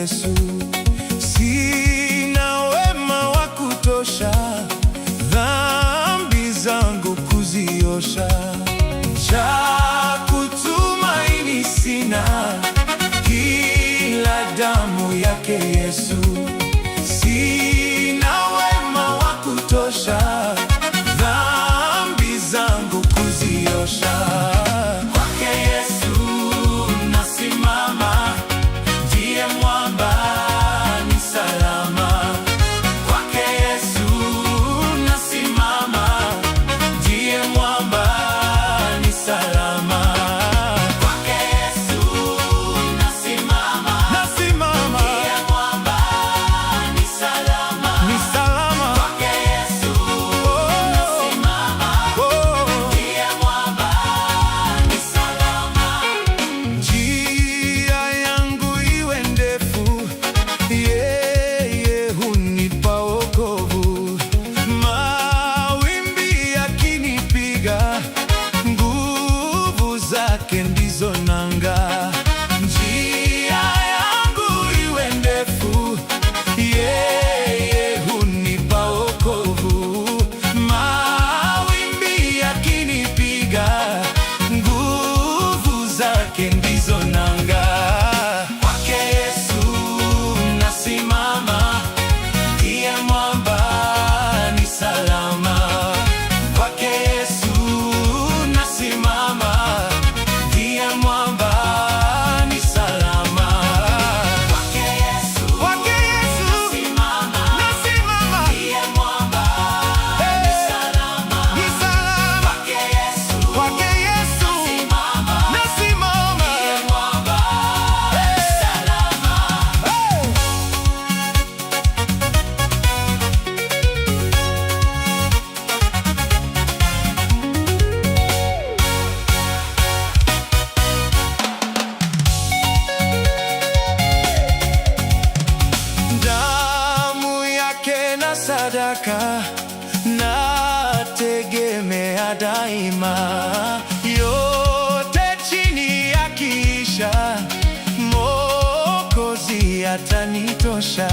Yesu. Sina wema wa kutosha, dhambi zangu kuziosha. Cha kutumaini sina, ila damu yake Yesu. Sina wema wa kutosha, dhambi zangu kuziosha. Kwake Yesu nasimama, ndiye mwamba ni salama. Kwake Yesu nasimama, ndiye mwamba ni salama. Kwake Yesu nasimama, nasimama, ndiye mwamba ni salama, ni salama. Kwake Yesu nasimama, ndiye mwamba ni salama. Njia yangu iwe ndefu, yeye hunipa wokovu. Mawimbi yakinipiga, nguvu zake ndizo nanga. Njia yangu iwe ndefu, yeye hunipa wokovu. Mawimbi yakinipiga, nguvu zake ndizo nanga. Kwake Yesu nasimama, ndiye mwamba ni salama. Kwake Yesu nasimama, ndiye mwamba ni salama. Kwake Yesu, kwake Yesu nasimama, nasimama, ndiye mwamba ni salama, ni salama. Kwake Yesu, kwake Yesu nasimama, nasimama, ndiye mwamba ni salama. Hey! Damu yake na sadaka nategemea daima, yote chini yakiisha, Mwokozi atanitosha.